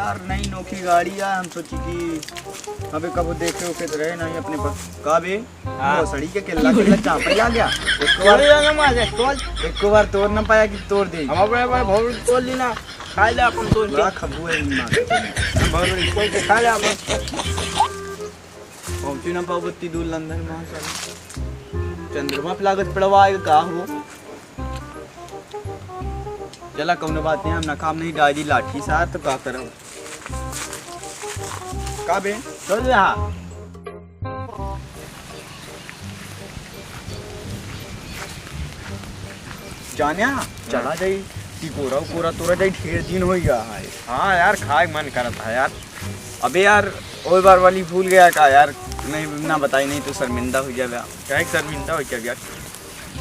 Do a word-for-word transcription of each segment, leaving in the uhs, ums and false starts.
यार, नई नोखी गाड़ी है, हम सोची कि अबे कबो देखे ओखे तो रहे नहीं अपने पास। का बे? हाँ। भोसड़ी के केला केला चापा ही आ गया। एक बार, अरे यार, हम आ जाए, तोल। एक बार तोड़ ना पाया कि तोड़ दे। हम अपने, अपने भोसड़ी तोड़ ली ना, खा ले अपन तोड़ के। बड़ा खबू है इन माँ के। हम भोसड़ी तोड़ के खा ले अपन। पहुँची ना पाओ बत्ती दूर लंदन में, साला। चंद्रमा पे लागत पड़वा आएगा का हो? चला, कौनो बात नहीं, हम ना काम नहीं, डाल दी लाठी सार, तो का करब? का बे? चल रहा। जान्या, चला जाई, टिकोरा उकोरा तोरा जाई, ढेर दिन हो गया है। हाँ यार, खाए मन करत है यार। अबे यार, ओए बार वाली भूल गया का यार? नहीं, ना बताई, नहीं तो शर्मिंदा हो जाबे। काहे के शर्मिंदा हो जाबे यार?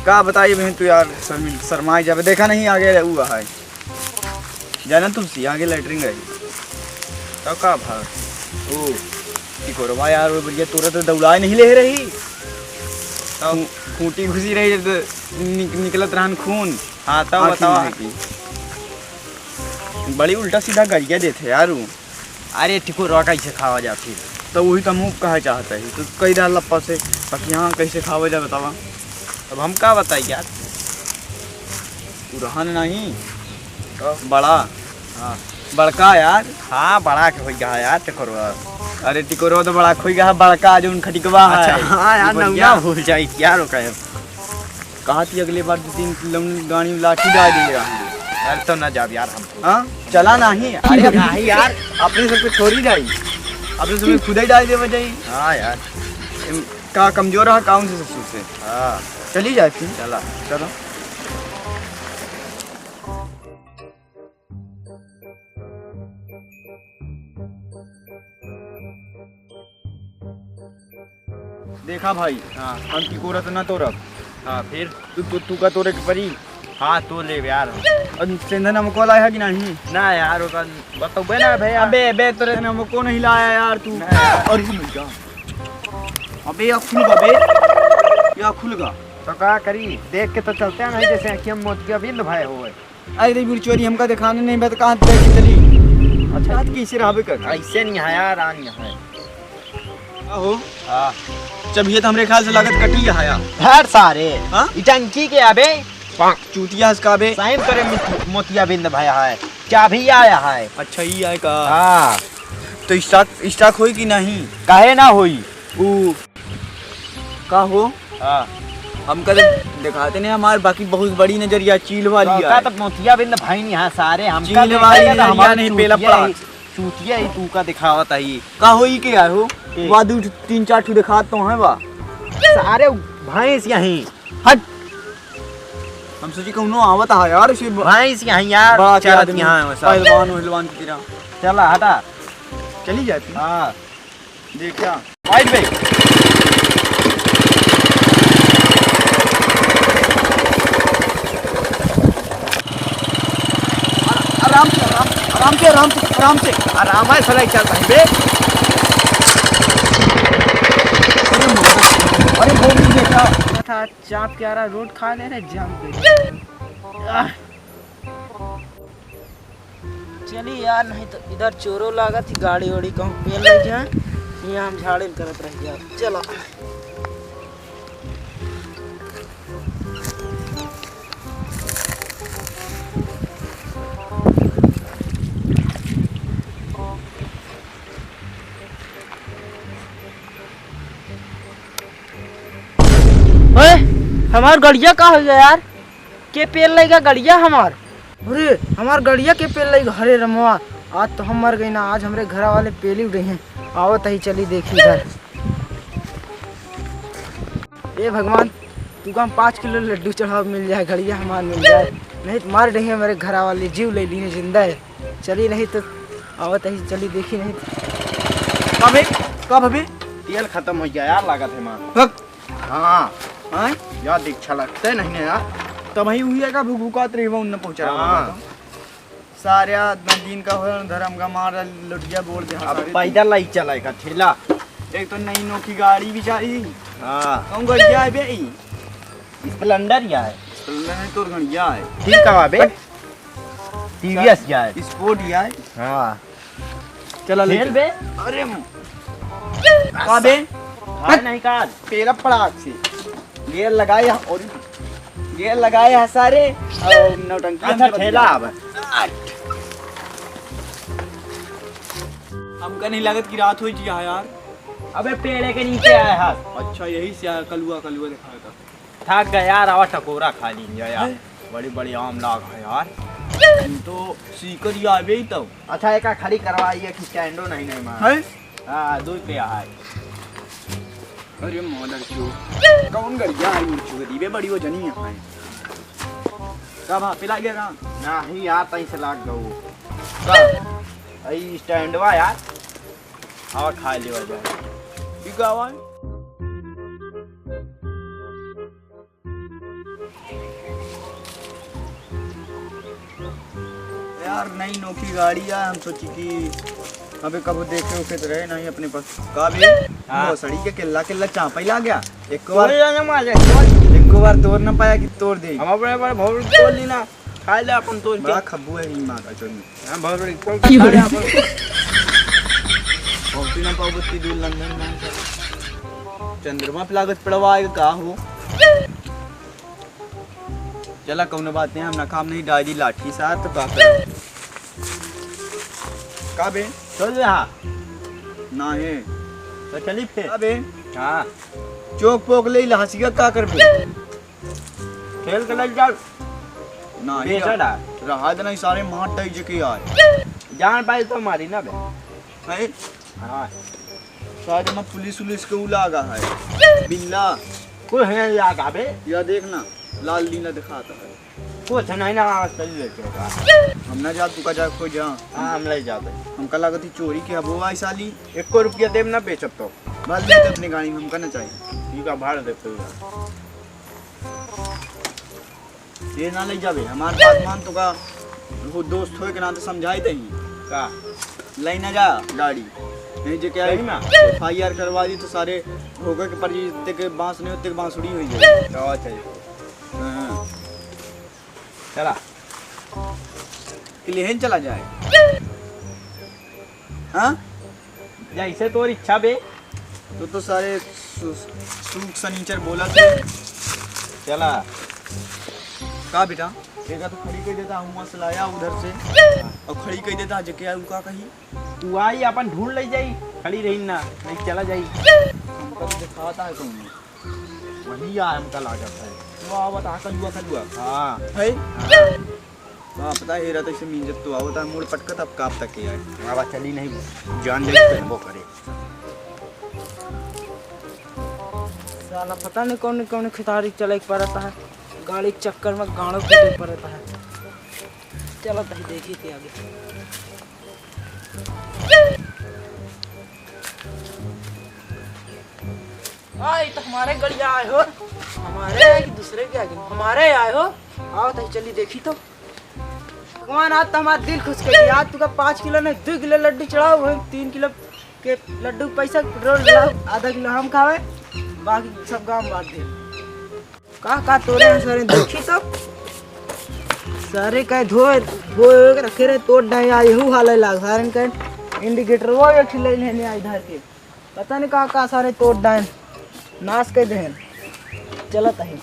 का बताई बहन तू यार, शर्मिन-, शर्माई जाबे। देखा नहीं, आगे हुआ है, जाना तुलसी, आगे लेटरिन गई। तब का भा? ओ, टिकोरवा यार, वो बढ़िया तोरा तो दौड़ाए नहीं ले रही। तब? खू-, खूंटी घुसी रही जब तो निक-, निकलत रहन खून। हाँ, तब आँखी बतावा। में की। बड़ी उल्टा सीधा गरिया देते यार वो। अरे टिकोरवा कैसे खावा जाती? तो वही तो हमहू कहे चाहत ही। तो कई डाल लप्पा से, बाकी हाँ कैसे खावा जाए बतावा? अब हम का बताई यार? तू रहन नहीं, तो? बड़ा। हाँ। बड़का यार। हाँ, बड़ा के होई गया यार टिकोरवा। अरे टिकोरवा तो बड़ा खोई गया, बड़का जो उन खटिकवा है। अच्छा, हाँ यार, ऊपर नौना गया। भूल जाई यार, ओका। कहा थी अगले बार दो तीन किलो गाड़ी में लाठी डाल दिए हम। अरे तो ना जाब यार हम। हाँ? चला नहीं। अरे नहीं यार। अपने सबके छोड़ी जाई। अपने सबके खुद ही डाल देवे जाई। हाँ यार। एम, का कमजोर रहा, का उनसे ससुर से? हाँ। चली जाए फिर। चला। चलो। देखा भाई, हाँ। हम टिकोरा तो ना तोरब। हाँ, फिर? तू, तू, तू का तोरे के परी? हाँ, तो ले यार। और सेंधन हमको लाया है कि नहीं? ना यार, ओकर बतौबे ना भैया। अबे, अबे, तोरे सेंधन हमको नहीं लाया यार तू। ना यार। और ये मिल गया। अबे, या खुल गा बे, या खुल गा। तो का करी? देख के तो चलते हैं, नहीं जैसे कि हम मोतियाबिंद भाई होए। अरे रे, बिरचोरी हमका दिखाने नहीं बा, तो कहाँ देख के चली? अच्छा। रात के इसे रहबे कर। ऐसे नहीं है यार, आ नहीं है। आहो। हाँ। जब ये तो हमरे ख्याल से लागत कटी है यार। हट सारे। हाँ? ई टंकी के अबे? चूतिया हस का बे? साइन करे मोत-, मोतियाबिंद भाई है। चाबी आया है। अच्छा, ई आए का? हाँ। तो स्टॉक, स्टॉक होई कि नहीं? काहे ना होई? ऊ का हो? हाँ। हमका तो दिखाते नहीं हमार, बाकी बहुत बड़ी नजरिया चील वाली तो है। का तो मोतियाबिंद भाई नहीं है सारे, हमका चील देख वाली लिया तो नजरिया हमार नहीं, पेला चूतिया पड़ा। ही, चूतिया ही तू का दिखावत है ये। का हो ई के यार हो? के? वा दू ठो, तीन चार ठो दिखात तो है वा। सारे भैंस यहीं। हट। हम सोची कहूँ आवत है यार, से ब-, भैंस यहीं यार, बड़ा के चरत आदमी, यहाँ है सब। पहलवान वहलवान की तरह। चला हटा। चली जाती। हाँ। देखा। बैठ बे। आराम से, आराम, आराम से, आराम से, आराम से। आराम है, सलाई चल रही बे। अरे, अरे, वो भी देखा। था चाप के आ रहा, रोड खा ले रहे, जाम पे। आह। चली यार, नहीं तो इधर चोरो लागत ही, गाड़ी ओड़ी कहूँ पेल लग जाए, यहाँ हम झाड़े में करत रह जाए। चला। ओए, हमार गड़िया का हो गया यार? के पेल लेगा गड़िया हमार? अरे, हमार गड़िया के पेल लेगा? अरे रमवा, आज तो हम मर गई ना, आज हमरे घरा वाले पेली उड़े हैं। आवत ही, चली देखी इधर। ए भगवान, तू का हम पाँच किलो लड्डू चढ़ाव मिल जाए, गड़िया हमार मिल जाए, नहीं तो मार डही मेरे घरा वाले, जीव ले ली है जिंदा है। चली नहीं तो आवत ही, चली देखी नहीं तो। का बे? का भबे? तेल खत्म हो गया यार, लागत है माँ। हक। हाँ। हाँ? यार, दीक्षा लगते नहीं है यार। तब ही हुई है का भुक भुकात रही, वो उन्ने पहुँचा रहा हाँ। होगा तो। सारे आदमी दिन का हो धर्म का मार लुटिया बोल दे, हाँ, अब सारे पैदल ही चलाए का ठेला। एक तो नई नोखी गाड़ी भी चाहिए। हाँ। कौन गड़िया है बे? स्प्लेंडर या है। स्प्लेंडर नहीं, तोर गड़िया है। ठीक है बे। टीवीएस या है। स्पोर्ट या है। हाँ। चला ले खेल चल। बे। अरे म-, का बे? हाय नहीं का? तेरा पड़ाक से। गेयर लगाए ह-, और गेयर लगाए ह सारे, और नौटंकी अच्छा, हमसे ठेला बतिया। अब। हमका नहीं लागत कि रात होई जी, हाँ यार। अबे पेड़े के नीचे आए ह। अच्छा, यही से आया, कलुआ, कलुआ दिखाया था। थक गए यार, आवा टकोरा खा लीन जा यार। हैं? बड़ी बड़ी आम लाग है यार। हम तो सीकर ही आवे ही तब। अच्छा, एका खड़ी करवाइए कि स्टैंडो नहीं, नहीं मार। हैं? हाँ, दूध पे आए। अरे मदर चोद, कौन गड़िया है मुझे चोदी बे, बड़ी वो जनी है। का भा, पिला गया का? नहीं यार, तई से लाग गऊ। का? आई स्टैंडवा यार। हवा खा लेवा जाए। ई का हवा है? यार, नई नोखी गाड़ी है, हम सोची कि अबे कबो देखे उखे तो रहे नहीं अपने पास। का बे? हाँ। वो सड़ी के किल्ला किल्ला चापा ही ला गया। एक बार तोड़ जाना मार जाए। एक बार तोड़ ना पाया कि तोड़ दे। हम अपने बार भौर तोड़ ली ना, खा ले अपन तोड़ के। बड़ा खब्बू है ई माँ का चोरी। हाँ, बहुत बड़ी। क्यों रे? बहुत ही ना पाव बत्ती दूर लंदन में। चंद्रमा पे लागत पड़वा आएगा का हो? चला, कौनो बात नहीं, हम ना काम नहीं, डाई दी लाठी सार, तो का करें? का बे? चल रहा। ना है। तो चली फिर। का बे? हाँ। चोक पोक ले ला, हंसी का, का करबे? खेल के लग जाओ। ना, बेचा यार। रहा देना, सारे मार डाई जे के यार। जान पाए तो मारी ना बे। है? हाँ। सारे में पुलिस उलिस के उ लागा है। बिल्ला। कुछ नहीं लागा बे। या देख ना, लाल लीला दिखाता है। कुछ नहीं ना, चल लेके जा। हम ना जा, तू का जा, खो जा। हाँ, हम ले जाते। हमका लागत ही चोरी के हबो आई साली। एको रुपया देब ना बेचब तो। बस ले तो अपने गाड़ी में, हमका ना चाहिए। ठीक है, भाड़ दे तू। ये ना ले जावे, हमार बात मान, तो का वो दोस्त होए के नाते समझाई दही। का? ले ना जा गाड़ी, नहीं जे क्या सही में? एफ आई आर करवा दी तो सारे भोगे के पड़ जाई, इतने के बांस नहीं, उतने के बांसुरी हुई जाए। अच्छा, अच्छा। हाँ। चला। कि लेहन चला जाए। हाँ? जैसे तोर इच्छा बे। तो, तो सारे सु-, सूख सनीचर बोला थे। चला। का बेटा? एक तो खड़ी कर देता हूँ, मस्त लाया उधर से। और खड़ी कर देता, जे क्या, उ का कही? तू आई, अपन ढूंढ ले जाई, खड़ी रही ना, नहीं चला जाई। हमका तो दिखाता है कौन? वही आ, हमका लागत है। वो आवत आ, कलुआ, कलुआ। हाँ। है? हाँ। का पता, हेरा तो इसे मिंजत तो आवत है, मुड़ पटकत अब काप तक के आए। बाबा चली नहीं, जान ले पहनबो करे। साला पता नहीं कौन, कौन खितारी चले के पड़ता है, गाड़ी के चक्कर में गाड़ो पीटे पड़ता है। चलो तही देखी के आगे। आ, ये तो हमारे गड़िया आए हो, हमारे आए कि दूसरे के आगे? हमारे आए हो। आओ तो चली देखी तो। भगवान, आज तो हमारा दिल खुश कर दिया। आज तुका पाँच किलो नहीं, दो किलो लड्डू चढ़ाओ, वही तीन किलो के लड्डू पैसा, पेट्रोल डलाओ, आधा किलो हम खावे, बाकी सब गांव बांट दे। का का तोरे हैं सारे, देखी तो। सारे का धोए, धोए के रखे रहे, तोड़ डाए, आ यहू हाल है लाग। सारे का इंडिकेटर वो एक ठिले लेने आई धर के। पता नहीं का का सारे तोड़ डाए, नाश कर दे। चलत है।